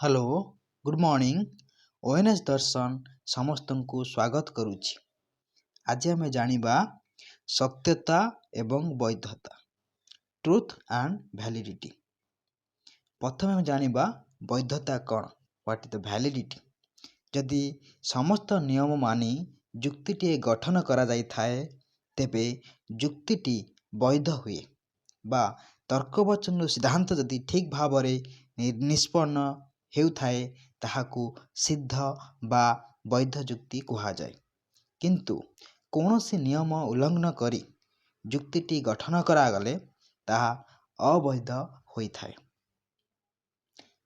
Hello, good morning. ONS ଦର୍ଶନ ସମସ୍ତଙ୍କୁ ସ୍ୱାଗତ କରୁଛି। ଆଜି ଆମେ ଜାଣିବା ସତ୍ୟତା ଏବଂ ବୈଧତା, ଟ୍ରୁଥ୍ ଆଣ୍ଡ ଭ୍ୟାଲିଡ଼ିଟି। ପ୍ରଥମେ ଆମେ ଜାଣିବା ବୈଧତା କ'ଣ, what is the validity. ଯଦି ସମସ୍ତ ନିୟମ ମାନି ଯୁକ୍ତିଟିଏ ଗଠନ କରାଯାଇଥାଏ, ତେବେ ଯୁକ୍ତିଟି ବୈଧ ହୁଏ ବା ତର୍କବଚନରୁ ସିଦ୍ଧାନ୍ତ ଯଦି ଠିକ୍ ଭାବରେ ନିଷ୍ପନ୍ନ ହେଉଥାଏ, ତାହାକୁ ସିଦ୍ଧ ବା ବୈଧ ଯୁକ୍ତି କୁହାଯାଏ। କିନ୍ତୁ କୌଣସି ନିୟମ ଉଲ୍ଲଂଘନ କରି ଯୁକ୍ତିଟି ଗଠନ କରାଗଲେ ତାହା ଅବୈଧ ହୋଇଥାଏ।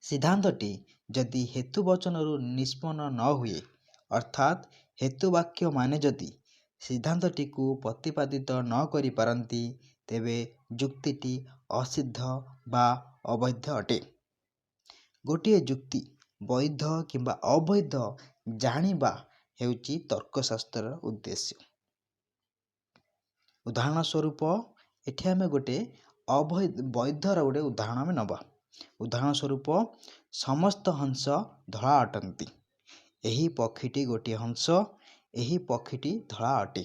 ସିଦ୍ଧାନ୍ତଟି ଯଦି ହେତୁବଚନରୁ ନିଷ୍ପନ୍ନ ନ ହୁଏ, ଅର୍ଥାତ୍ ହେତୁବାକ୍ୟମାନେ ଯଦି ସିଦ୍ଧାନ୍ତଟିକୁ ପ୍ରତିପାଦିତ ନ କରିପାରନ୍ତି, ତେବେ ଯୁକ୍ତିଟି ଅସିଦ୍ଧ ବା ଅବୈଧ ଅଟେ। ଗୋଟିଏ ଯୁକ୍ତି ବୈଧ କିମ୍ବା ଅବୈଧ ଜାଣିବା ହେଉଛି ତର୍କଶାସ୍ତ୍ରର ଉଦ୍ଦେଶ୍ୟ। ଉଦାହରଣ ସ୍ୱରୂପ, ଏଠି ଆମେ ଗୋଟେ ବୈଧର ଗୋଟେ ଉଦାହରଣ ଆମେ ନେବା। ଉଦାହରଣ ସ୍ୱରୂପ, ସମସ୍ତ ହଂସ ଧଳା ଅଟନ୍ତି। ଏହି ପକ୍ଷୀଟି ଗୋଟିଏ ହଂସ। ଏହି ପକ୍ଷୀଟି ଧଳା ଅଟେ।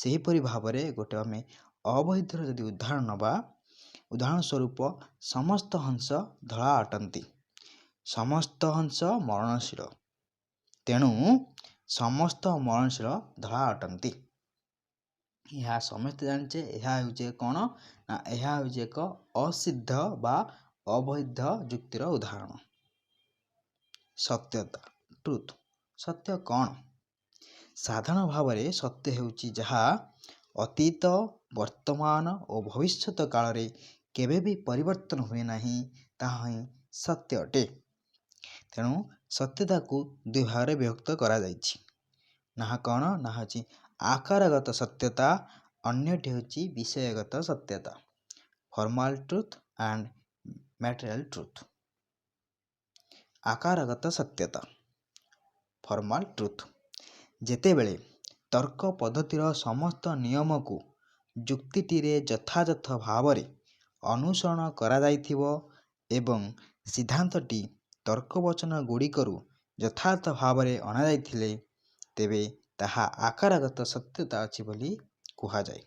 ସେହିପରି ଭାବରେ ଗୋଟେ ଆମେ ଅବୈଧର ଯଦି ଉଦାହରଣ ନେବା, ଉଦାହରଣ ସ୍ୱରୂପ, ସମସ୍ତ ହଂସ ଧଳା ଅଟନ୍ତି, ସମସ୍ତ ହଂସ ମରଣଶୀଳ, ତେଣୁ ସମସ୍ତ ମରଣଶୀଳ ଧଳା ଅଟନ୍ତି। ଏହା ସମସ୍ତେ ଜାଣିଛେ। ଏହା ହେଉଛି କ'ଣ ନା ଏହା ହେଉଛି ଏକ ଅସିଦ୍ଧ ବା ଅବୈଧ ଯୁକ୍ତିର ଉଦାହରଣ। ସତ୍ୟତା, ଟ୍ରୁଥ୍। ସତ୍ୟ କ'ଣ? ସାଧାରଣ ଭାବରେ ସତ୍ୟ ହେଉଛି ଯାହା ଅତୀତ, ବର୍ତ୍ତମାନ ଓ ଭବିଷ୍ୟତ କାଳରେ କେବେ ବି ପରିବର୍ତ୍ତନ ହୁଏ ନାହିଁ, ତାହା ହିଁ ସତ୍ୟ ଅଟେ। ତେଣୁ ସତ୍ୟତାକୁ ଦୁଇ ଭାଗରେ ବିଭକ୍ତ କରାଯାଇଛି। ନା କ'ଣ ନା ହେଉଛି ଆକାରଗତ ସତ୍ୟତା, ଅନ୍ୟଟି ହେଉଛି ବିଷୟଗତ ସତ୍ୟତା, formal truth and material truth. ଆକାରଗତ ସତ୍ୟତା, ଫର୍ମାଲ୍ ଟ୍ରୁଥ୍। ଯେତେବେଳେ ତର୍କ ପଦ୍ଧତିର ସମସ୍ତ ନିୟମକୁ ଯୁକ୍ତିଟିରେ ଯଥାଯଥ ଭାବରେ ଅନୁସରଣ କରାଯାଇଥିବ ଏବଂ ସିଦ୍ଧାନ୍ତଟି ତର୍କବଚନ ଗୁଡ଼ିକରୁ ଯଥାର୍ଥ ଭାବରେ ଅଣାଯାଇଥିଲେ, ତେବେ ତାହା ଆକାରଗତ ସତ୍ୟତା ଅଛି ବୋଲି କୁହାଯାଏ।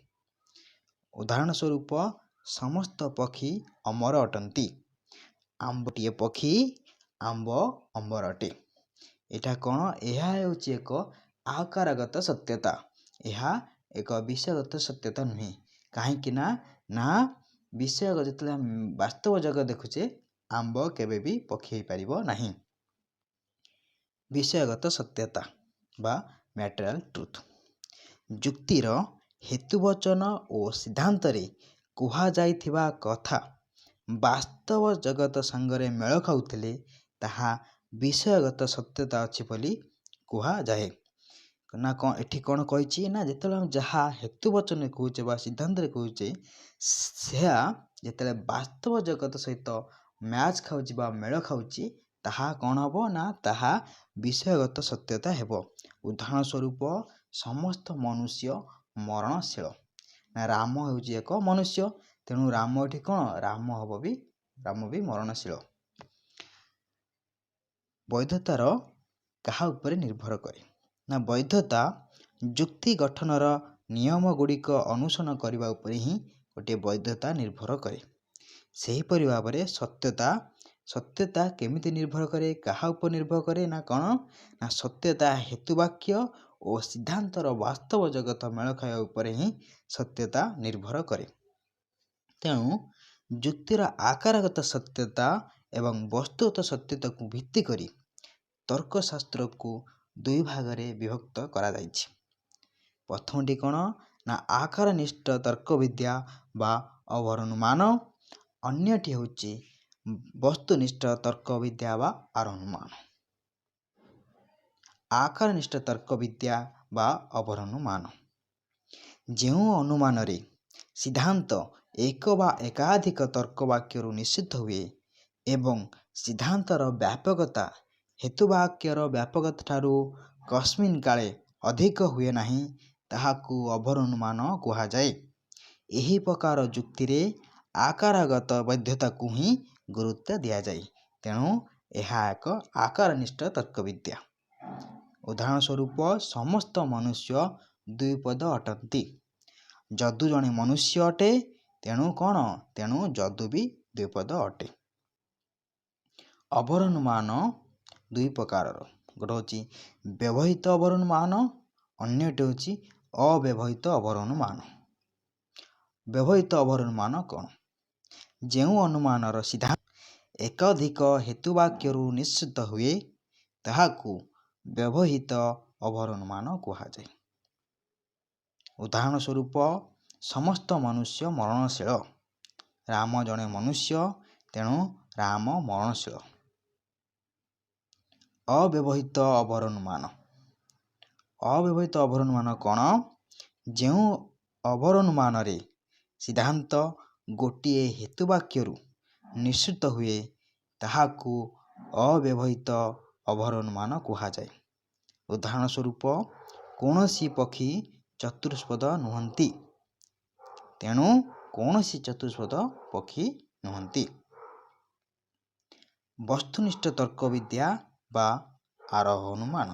ଉଦାହରଣ ସ୍ୱରୂପ, ସମସ୍ତ ପକ୍ଷୀ ଅମର ଅଟନ୍ତି। ଆମ୍ବଟିଏ ପକ୍ଷୀ, ଆମ୍ବ ଅମର ଅଟେ। ଏଇଟା କ'ଣ? ଏହା ହେଉଛି ଏକ ଆକାରଗତ ସତ୍ୟତା। ଏହା ଏକ ବିଷୟଗତ ସତ୍ୟତା ନୁହେଁ। କାହିଁକି ନା ବିଷୟ ଯେତେବେଳେ ଆମେ ବାସ୍ତବ ଜଗତ ଦେଖୁଛେ, ଆମ୍ବ କେବେ ବି ପକ୍ଷୀ ହେଇପାରିବ ନାହିଁ। ବିଷୟଗତ ସତ୍ୟତା ବା ମ୍ୟାଟେରିଆଲ ଟ୍ରୁଥ୍। ଯୁକ୍ତିର ହେତୁବଚନ ଓ ସିଦ୍ଧାନ୍ତରେ କୁହାଯାଇଥିବା କଥା ବାସ୍ତବ ଜଗତ ସାଙ୍ଗରେ ମେଳ ଖାଉଥିଲେ ତାହା ବିଷୟଗତ ସତ୍ୟତା ଅଛି ବୋଲି କୁହାଯାଏ। ନା କ'ଣ ଏଠି କ'ଣ କହିଛି ନା ଯେତେବେଳେ ଆମେ ଯାହା ହେତୁବଚନରେ କହୁଛେ ବା ସିଦ୍ଧାନ୍ତରେ କହୁଛେ, ସେହା ଯେତେବେଳେ ବାସ୍ତବ ଜଗତ ସହିତ ମ୍ୟାଚ୍ ଖାଉଛି ବା ମେଳ ଖାଉଛି, ତାହା କ'ଣ ହେବ ନା ତାହା ବିଷୟଗତ ସତ୍ୟତା ହେବ। ଉଦାହରଣ ସ୍ୱରୂପ, ସମସ୍ତ ମନୁଷ୍ୟ ମରଣଶୀଳ। ନା ରାମ ହେଉଛି ଏକ ମନୁଷ୍ୟ। ତେଣୁ ରାମ ଏଠି କ'ଣ? ରାମ ହେବ ବି, ରାମ ବି ମରଣଶୀଳ। ବୈଧତାର କାହା ଉପରେ ନିର୍ଭର କରେ? ନା ବୈଧତା ଯୁକ୍ତି ଗଠନର ନିୟମ ଗୁଡ଼ିକ ଅନୁସରଣ କରିବା ଉପରେ ହିଁ ଗୋଟିଏ ବୈଧତା ନିର୍ଭର କରେ। ସେହିପରି ଭାବରେ ସତ୍ୟତା କେମିତି ନିର୍ଭର କରେ, କାହା ଉପରେ ନିର୍ଭର କରେ? ନା କ'ଣ ନା ସତ୍ୟତା ହେତୁବାକ୍ୟ ଓ ସିଦ୍ଧାନ୍ତର ବାସ୍ତବ ଜଗତ ମେଳ ଖାଇବା ଉପରେ ହିଁ ସତ୍ୟତା ନିର୍ଭର କରେ। ତେଣୁ ଯୁକ୍ତିର ଆକାରଗତ ସତ୍ୟତା ଏବଂ ବସ୍ତୁଗତ ସତ୍ୟତାକୁ ଭିତ୍ତି କରି ତର୍କଶାସ୍ତ୍ରକୁ ଦୁଇ ଭାଗରେ ବିଭକ୍ତ କରାଯାଇଛି। ପ୍ରଥମଟି କ'ଣ ନା ଆକାରନିଷ୍ଠ ତର୍କବିଦ୍ୟା ବା ଅବରୋହନୁମାନ। ଅନ୍ୟଟି ହେଉଛି ବସ୍ତୁନିଷ୍ଠ ତର୍କବିଦ୍ୟା ବା ଆରୋହନୁମାନ। ଆକାରନିଷ୍ଠ ତର୍କବିଦ୍ୟା ବା ଅବରୋହନୁମାନ। ଯେଉଁ ଅନୁମାନରେ ସିଦ୍ଧାନ୍ତ ଏକ ବା ଏକାଧିକ ତର୍କବାକ୍ୟରୁ ନିଷିଦ୍ଧ ହୁଏ ଏବଂ ସିଦ୍ଧାନ୍ତର ବ୍ୟାପକତା ହେତୁବାକ୍ୟର ବ୍ୟାପକତା ଠାରୁ କସ୍ମିନ୍ କାଳେ ଅଧିକ ହୁଏ ନାହିଁ, ତାହାକୁ ଅବରୋହନୁମାନ କୁହାଯାଏ। ଏହି ପ୍ରକାର ଯୁକ୍ତିରେ ଆକାରଗତ ବୈଧତାକୁ ହିଁ ଗୁରୁତ୍ୱ ଦିଆଯାଏ। ତେଣୁ ଏହା ଏକ ଆକାରନିଷ୍ଠ ତର୍କବିଦ୍ୟା। ଉଦାହରଣ ସ୍ୱରୂପ, ସମସ୍ତ ମନୁଷ୍ୟ ଦ୍ୱିପଦ ଅଟନ୍ତି। ଯଦୁ ଜଣେ ମନୁଷ୍ୟ ଅଟେ, ତେଣୁ କ'ଣ? ତେଣୁ ଯଦୁ ବି ଦ୍ୱିପଦ ଅଟେ। ଅବରୋହନୁମାନ ଦୁଇ ପ୍ରକାରର। ଗୋଟେ ହେଉଛି ବ୍ୟବହୃତ ଅବରୋହନୁମାନ, ଅନ୍ୟଟି ହେଉଛି ଅବ୍ୟବହୃତ ଅବରୋହନୁମାନ। ବ୍ୟବହୃତ ଅବରୋହନୁମାନ କ'ଣ? ଯେଉଁ ଅନୁମାନର ସିଦ୍ଧାନ୍ତ ଏକାଧିକ ହେତୁବାକ୍ୟରୁ ନିଃସୃତ ହୁଏ, ତାହାକୁ ବ୍ୟବହୃତ ଅବରୋହନୁମାନ କୁହାଯାଏ। ଉଦାହରଣ ସ୍ୱରୂପ, ସମସ୍ତ ମନୁଷ୍ୟ ମରଣଶୀଳ। ରାମ ଜଣେ ମନୁଷ୍ୟ, ତେଣୁ ରାମ ମରଣଶୀଳ। ଅବ୍ୟବହୃତ ଅବରୋହନୁମାନ। ଅବ୍ୟବହୃତ ଅବରୋହନୁମାନ କ'ଣ? ଯେଉଁ ଅବରୋହନୁମାନରେ ସିଦ୍ଧାନ୍ତ ଗୋଟିଏ ହେତୁବାକ୍ୟରୁ ନିଃସୃତ ହୁଏ, ତାହାକୁ ଅବ୍ୟବହୃତ ଅବରୋହନୁମାନ କୁହାଯାଏ। ଉଦାହରଣ ସ୍ୱରୂପ, କୌଣସି ପକ୍ଷୀ ଚତୁଷ୍ପଦ ନୁହନ୍ତି, ତେଣୁ କୌଣସି ଚତୁଷ୍ପଦ ପକ୍ଷୀ ନୁହନ୍ତି। ବସ୍ତୁନିଷ୍ଠ ତର୍କବିଦ୍ୟା ବା ଆରୋହ ଅନୁମାନ।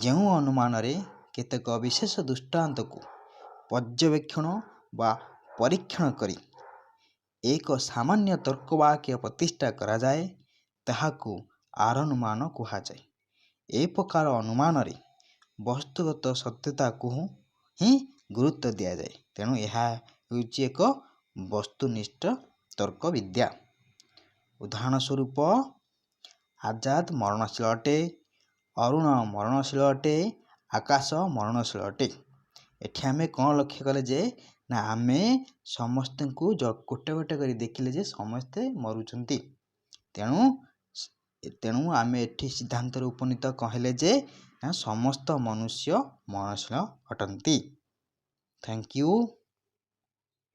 ଯେଉଁ ଅନୁମାନରେ କେତେକ ବିଶେଷ ଦୃଷ୍ଟାନ୍ତକୁ ପର୍ଯ୍ୟବେକ୍ଷଣ ବା ପରୀକ୍ଷଣ କରି ଏକ ସାମାନ୍ୟ ତର୍କବାକ୍ୟ ପ୍ରତିଷ୍ଠା କରାଯାଏ, ତାହାକୁ ଆରୋହାନୁମାନ କୁହାଯାଏ। ଏ ପ୍ରକାର ଅନୁମାନରେ ବସ୍ତୁଗତ ସତ୍ୟତାକୁ ହିଁ ଗୁରୁତ୍ୱ ଦିଆଯାଏ। ତେଣୁ ଏହା ହେଉଛି ଏକ ବସ୍ତୁନିଷ୍ଠ ତର୍କବିଦ୍ୟା। ଉଦାହରଣ ସ୍ୱରୂପ, ଆଜାଦ ମରଣଶୀଳ ଅଟେ, ଅରୁଣ ମରଣଶୀଳ ଅଟେ, ଆକାଶ ମରଣଶୀଳ ଅଟେ। ଏଠି ଆମେ କ'ଣ ଲକ୍ଷ୍ୟ କଲେ ଯେ ନା ଆମେ ସମସ୍ତଙ୍କୁ ଗୋଟେ ଗୋଟେ କରି ଦେଖିଲେ ଯେ ସମସ୍ତେ ମରୁଛନ୍ତି। ତେଣୁ ଆମେ ଏଠି ସିଦ୍ଧାନ୍ତରେ ଉପନୀତ କହିଲେ ଯେ ନା ସମସ୍ତ ମନୁଷ୍ୟ ମରଣଶୀଳ ଅଟନ୍ତି। Thank you.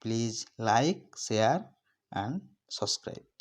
Please like, share and subscribe.